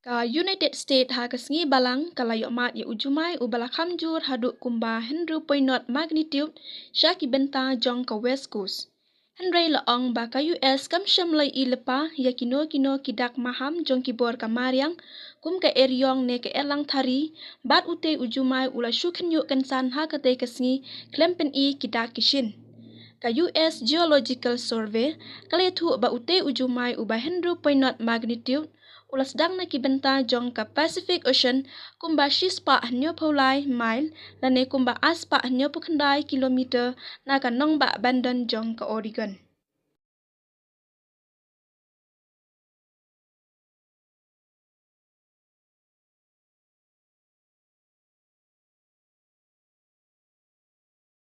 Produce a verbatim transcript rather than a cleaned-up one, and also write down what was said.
Ka United States ha ka sngi Balang ka la ïohmad ïa u jumai uba la kham jur haduh kumba hynriew point nought magnitude sha ki bynta jong ka West Coast. Hynrei la ong ba ka U S kam shym la ïohi lypa ïa kino kino ki dak maham jong ki bor ka mariang, kum ka eriong ne ka erlang thari, bad utei u jumai u la shu khynñiuh kynsan ha katei ka sngi khlem pyni ki dak ki shin. Ka U S Geological Survey ka la ïathuh ba utei u jumai uba hynriew point nought magnitude u la sdang na ki bynta jong ka Pacific Ocean kumba shispah hynñiewphew lai mile lane kumba arspah hynñiewphew khyndai kilometer na ka nongbah Bandon jong ka Oregon.